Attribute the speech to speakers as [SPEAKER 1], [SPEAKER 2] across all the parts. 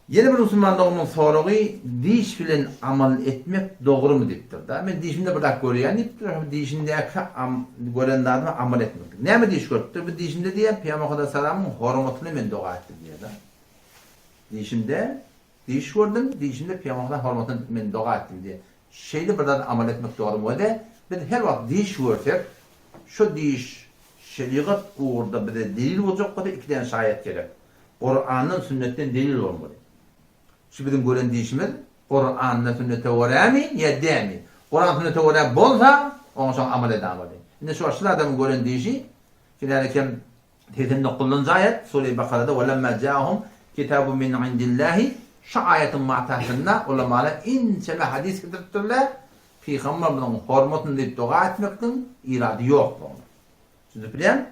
[SPEAKER 1] Ýene bir musulman doganymyň soragy diş bilen amal etmek dogrymy diýipdir da. Men dişimde bir zat görýän diýipdir. Şo dişimdäki gören zadyma amal etmek. Näme diş görüpdir? Bu dişimde diýýär Pygamber Huda salamyň hormatyna men doga etdim diýýär da. Dişimde diş gördüm, dişimde Pygamber Huda hormatyna men doga etdim diýýär. Şeýle bir zady amal etmek dogrymy we-de biz her wagt diş görsek şo diş şerigat ugurda bize delil boljak bolsa ikiden şaýat gerek. Kurandan sünnetden delil bolmaly. Şu biziň gören dişimiz Kuranda sünnete görämi ýa dämi? Kuran sünnete görä bolsa oňa şoň amal edamaly. Indi şu wagt şul adamyň gören dişi şeýle kem 89-njy aýat Sure Bakarada Welemma jahum kitabun min indillahi şu aýatyň matasynda ulamalar inçeme hadys getiripdirler. Pygamberimiziň hormatyny diýip doga etmekligiň irady ýoklugyny. Düşünip bilýäňmi?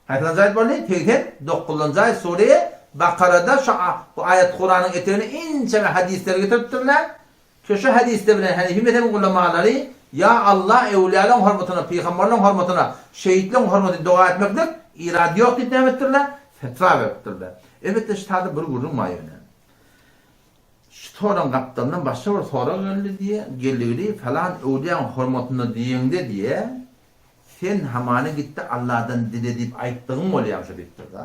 [SPEAKER 1] Haýsynjy aýat boldy? 89-njy aýat sure Bakarada şu bu aýat Kuranyň etegine inçeme hadyslar getiripdirler. Şu şu hadyslar bilen Hanefi mezhebiň ulamalary Ýa Allah öwliýalaryň hormatyna, pygamberleriň hormatyna, şehitleriň hormatyna doga etmeklik irady ýok diýip näme etdirler? Fetwa beripdirler. Elbetde şu taýda bir gürrüň bar ýöne. Şu soragyň gapdalyndan başga bir sorag geldi diýe, geldigili falan öwliýaň hormatyna diýeňde diýe, Sen hamana gitde Alladan dile diýip aýtdygyň bolýam şo diýipdir-da.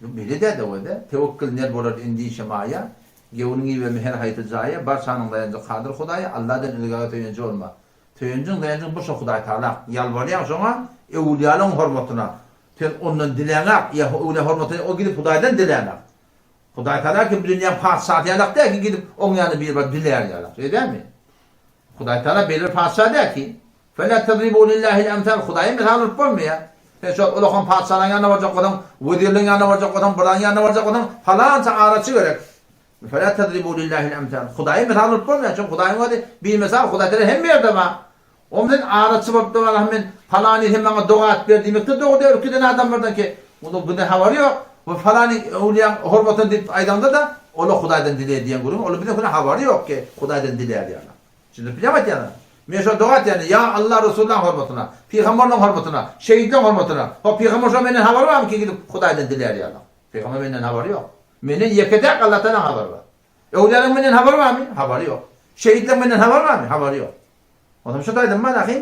[SPEAKER 1] Bu beýle däde o-da. Tewekkül ner bolar endişe maýa, Gewniň iberme her haýsy jaýa, Barçanyň daýanjy Kadyr Hudaýa, Alladan özgäge söýenji bolma. Söýenjiň, daýanjyň bir şo Hudaý Tagala. Ýalbarýaň şoňa, öwülýalaň hormatyna. Sen ondan diläňak, ýa öwülýa hormatyna o gidip Hudaýdan diläňak. Hudaý Tagala ki bu dünýäň patyşasy ýalak däl ki gidip oň ýanyna biri baryp dilär ýalak. Şeý dälmi? Hudaý Tagala beýle bir patyşa däl ki, Fela tadribu lillahil emsal, Hudaýa mysal urup bolmaýar. Sen şol ulakan patyşalaryň ýanyna barjak bolsaň, wezirleriň ýanyna barjak bolsaň, biranyň ýanyna barjak bolsaň, palança araçy gerek. Fela tadribu lillahil emsal. Hudaýa mysal urup bolmaýar, çünki Hudaýyň özi bimysal, Hudaý Tagala hemme ýerde bar. Onda sen araçy bolup duraryn, men palany sen maňa doga et ber diýmekde dogry däl, ürküden adamlardan ki, onuň bundan habary ýok. We falany öwlüýäň hormatyna diýip aýdaňda-da, ola Hudaýdan dile diýen gürrüň, ola bizden hüne habary ýok ki, Hudaýdan dilär ýaly. Düşündirip bilýäňmi aýtýanymy? Men şo doga etýän, ýa Allah Resullaň hormatyna, pygamberleň hormatyna, şehitleň hormatyna. Ho pygamber şo menden habary barmy ki gidip Hudaýdan dilär ýaly? Pygamber menden habary ýok. Menden ýeke-täk Allatalaň habary bar. Öwlüýalaň menden habary barmy? Habary ýok. Şehitleň menden habary barmy? Habary ýok. Onsoň şu taýdan bar ahy,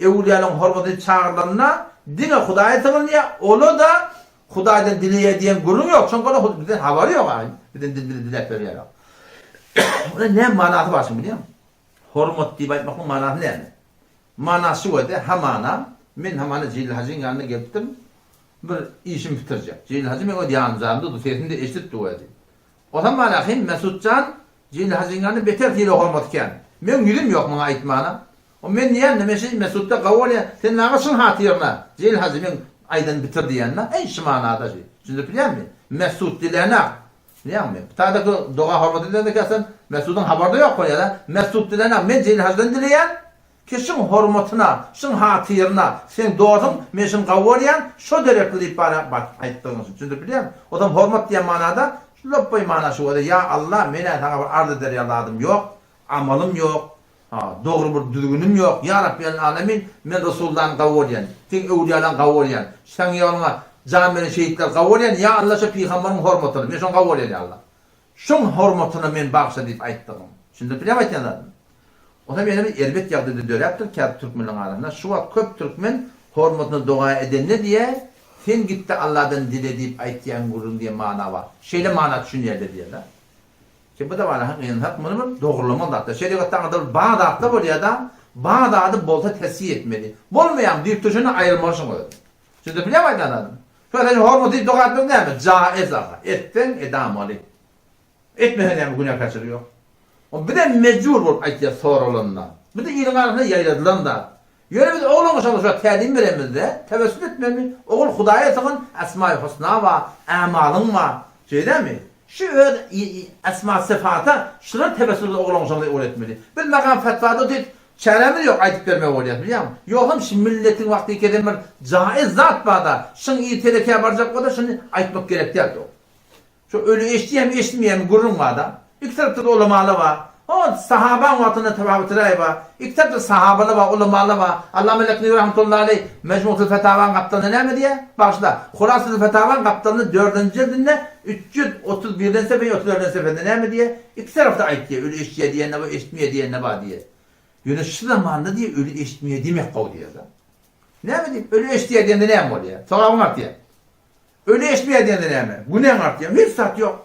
[SPEAKER 1] öwlüýalaryň hormatyna çagyrylanda diňe Hudaýa sygynýar, ola-da Hudaýdan dileýär diýen gürrüň ýok, çünki ola bizden habary ýok ahy, bizden dil bize diläp berýär. Onda näme manasy bar şuň bilýäňmi? Hormat diýip aýtmaklygyň manasy näme? Manasy şu wede, hamana, men hamana Jelil hajyň ýanyna gelipdim, bir işimi bitirjek. Jelil hajy meň öz ýanymda durdy, sesini-de eşidip dur. Onsoň bar ahym, Mesut jan, Jelil hajyň ýanynda beter sylag-hormaty kän. Meň ýüzüm ýok muňa aýtmana. O men diýýän-de, men şeý Mesutda gawy bolýan, sen maňa şuň hatyryna, Jelil hajy meň aýdanymy bitir diýýän-de, eý şu manada şeý. Düşündirip bilýäňmi? Mesut dilänak. Bilýäňmi? Bu taýdaky doga hormat edilende käsem Mesudyň habary-da ýok bolýar-a. Mesut dilänak, men Jelil hajydan dileýän, Ki şuň hormatyna, şuň hatyryna, seň dostuň, men şuny gawy görýän, şo derekli diýip bana batyp aýtdygyň üçin. Düşündirip bilýäňmi? Ozam hormat diýen manada şu lopbaý mana şu bolýar, Ýa Alla, men-ä saňa bir arz eder ýaly zadym ýok, amalym ýok, ha, dogry bir düzgünim ýok, Ýa Rabbel Alemin, men Resullany gawy görýän, seň öwlüýalaňy gawy görýän, seň ýoluňa jan beren şehitleri gawy görýän, Ýa Alla şo pygambaryň hormatyna, men şony gawy görýän Ýa Alla. Şoň hormatyna men bagşa diýip aýtdygym. Düşündirip bilýäňmi aýtýan zadymy? Onsoň ýene bir erbet ýagdaýda döräpdir käbir türkmenleň arasynda. Şu wagt köp türkmen hormatyna doga edende diýýär, sen gitde Alladan dile diýip aýtýaň gürrüň diýen mana bar. Şeýle mana düşünýärler diýýärler. Ki bu-da bar ha gynansak muny bir dogrulamaly zatlar. Şerigatda aňyrda bir bar zatlar bolýar-da, bar zady bolsa tesbih etmeli. Bolmaýan düýp töşeni aýyrmaly şoň özi. Düşündirip bilýäňmi aýdýan zadymy? Şo sen hormat diýip doga etmek näme? Jaiz aga. Etseň edamaly. Etmeseň näme günäkärçilik ýok. O bizem mejbur bolup aýtýas soralanda. Bu-da iliň arasynda ýaýradylan zat. Ýöne biz oglan şoňa şo tälim beremizde tewessül etmeli. Ogul Hudaýa sygyn, Esma-i Husna bar, Ämalyň bar. Şeýdemi? Şu öz Esma Syfata şular tewessül bilen oglan şoňa öwretmeli. Biz magam fetwada otyr, çärämiz ýok aýdyp bermegi bolýar bilýäňmi? Ýogsam şu milletiň wagty kesen bir jaiz zat barda, şyň ir telekä barjak bolsa şuny aýtmak gerek däl dogry. Şo öli eşidýämi eşitmeýämi gürrüň barda. Iki tarapda-da ulamalar bar. O sahabaň wagtynda tebabüt-raý bar. Iki tarapda sahabalar bar, ulamalar bar. Allama Leknewi rahmetullahi aleý Mejmutul Fetawaň gapdalynda näme diýýär? Bagyşla, Hulasatul Fetawaň gapdalynda dördünji jildinde 331-nji sefede, 34-nji sefedinde näme diýýär? Iki tarapda aýtýar, öli eşidýär diýen-de bar, eşitmeýär diýen-de bar diýýär. Ýöne şu zamanda diýýär, öli eşitmeýär diýmek gowy diýýär-de. Näme diýip, öli eşidýär diýende näme bolýar? Sogabyň artýar. Öli eşitmeýär diýende näme? Günäň artýar. Hiç zat ýok.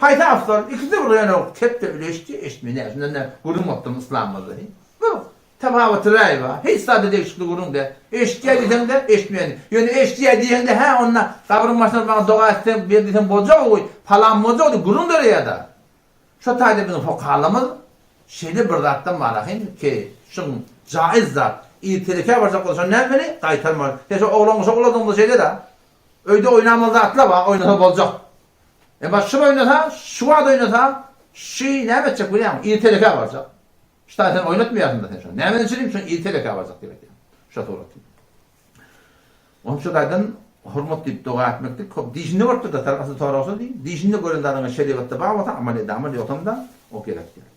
[SPEAKER 1] Haýsy afzal? Ikisi bir ýöne kepde öli eşitýär, eşitmeýär. Näme şundan näme gürrüň bolupdyr yslamymyzda? Bir tapawuty raý bar. Hiç zada degişli gürrüň däl. Eşitýär diýseň-de, eşitmeýär diý. Ýöne eşitýär diýeňde, hä onda gabryň başyna maňa doga etseň, ber diýseň boljak-oý, palan boljak diýip gürrüň döreýär-de. Şo taýda biziň fokalymyz şeýle bir zatdan bar ahyn ki, şuň jaiz zat, ir telekä barjak bolsa şony nätmeli? Gaýtarmaly. Sen şo oglan uşak uladyňda şeýle-de. Öýde oýnamaly zatlar bar, oýnasa boljak. Emma şul oýnasa, şu wagt oýnasa, şy näme etjek bilýäňmi? Ir telekä barjak. Şu taýda sen oýnatmaýarsyň-da sen şony. Nämeden çynym şony ir telekä barjak diýip aýdýan. Şo suratda. Onuň şu taýdan hormat diýip doga etmeklik köp dişinde görüpdir-de, tarapasy soragsyz diý. Dişinde gören zadyňa şerigatda bar bolsa amal ede, amal ýogsam-da o gerek däl.